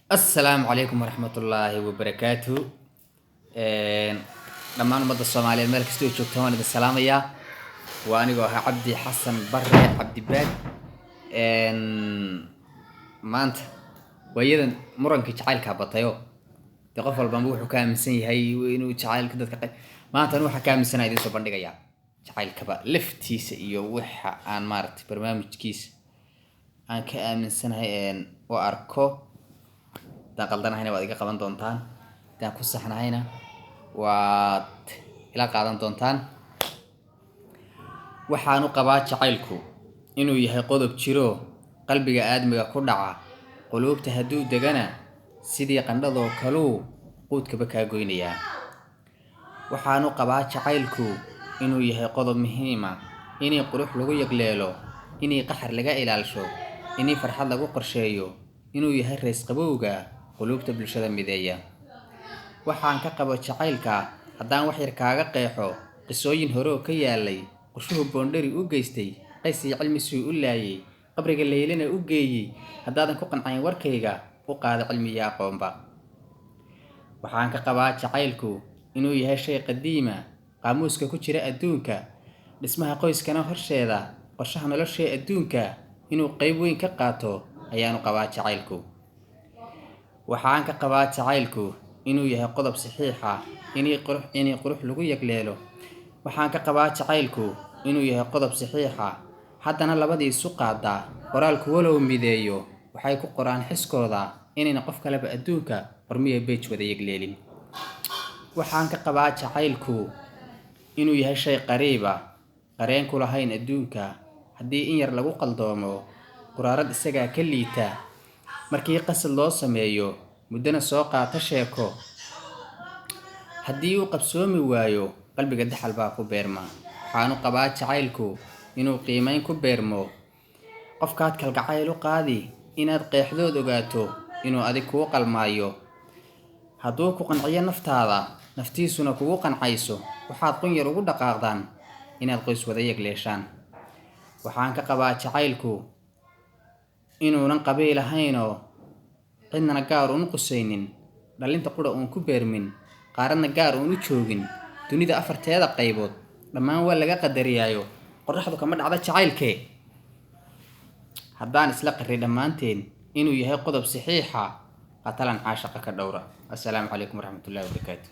Assalaamu calaykum waraxmatullaahi wabarakaatu. Dhammaan ummadda Soomaaliyeed meel kasta oo joogtaan waan idin salaamayaa. Waa anigoo ahaa Cabdi Xasan Bare Cabdibaag. Maanta waayadan murankii jacaylkaa batayo, dee qof walbaba wuxuu ka aaminsan yahay inuu jacaylka dadka maanta anu waxaan ka aaminsanaha idiin soo bandhigayaa jacaylkaba laftiisa iyo waxa aan maaragtay barnaamijkiisa aan ka aaminsanahay u arko. Haddaan qaldanahayna waad iga qaban doontaan, haddaan ku saxnahayna waad ila qaadan doontaan. Waxaan u qabaa jacaylku inuu yahay qodob jiro qalbiga aadmiga ku dhaca, quluubta hadduu degana sidii qandhadoo kaluu quudkaba kaa goynayaa. Waxaan u qabaa jacaylku inuu yahay qodob muhiima, inii qurux lagu yagleelo, inii qaxar laga ilaalsho, inii farxad lagu qorsheeyo, inuu yahay rays qabowga quluubta bulshada mideeya. Waxaan ka qabo jacaylka haddaan wax yar kaaga qeexo, qisooyin hore oo ka yaalay, qorshuhu boondheri u geystay, Qays iyo Cilmisuu u laayay, qabriga Leylana u geeyey. Haddaadan ku qancayn warkayga, u qaado cilmi iyo aqoonba. Waxaan ka qabaa jacaylku inuu yahay shay qadiima, qaamuuska ku jira adduunka, dhismaha qoyskana horsheeda, qorshaha nolosha ee adduunka inuu qeyb weyn ka qaato ayaanu qabaa jacaylku. Waxaan ka qabaa jacaylku inuu yahay qodob saxiixa, inii qurux lagu yagleelo. Waxaan ka qabaa jacaylku inuu yahay qodob saxiixa, haddana labadii isu qaadaa qoraalku walow mideeyo, waxay ku qoraan xiskooda inayna qof kaleba adduunka qormiya beej wada yagleelin. Waxaan ka qabaa jacaylku inuu yahay shay qariiba, qareen ku lahayn adduunka, haddii in yar lagu qaldoomo quraarad isagaa ka liita, markii qasad loo sameeyo muddana soo qaata sheeko, haddii uu qabsoomi waayo qalbiga daxal baa ku beerma. Waxaanu qabaa jacaylku inuu qiimeyn ku beermo, qofkaad kalgacayl u qaadi inaad qeexdood ogaato inuu adig kuu qalmaayo. Hadduu ku qanciyo naftaada, naftiisuna kugu qancayso, waxaad qunyar ugu dhaqaaqdaan inaad qoys wada yagleeshaan. Waxaan ka qabaa jacaylku inuunan qabiil ahaynoo cidnana gaar uun qusaynin, dhalinta qura uun ku beermin, qaaradna gaar uun u joogin, dunida afarteeda qaybood dhammaan waa laga qadariyaayo, qorraxdu kama dhacda jacaylkee. Haddaan isla qarri dhammaanteen inuu yahay qodob saxiixa, qatalan caashaqa ka dhowra. Assalaamu calaykum waraxmatullahi wabarakaatu.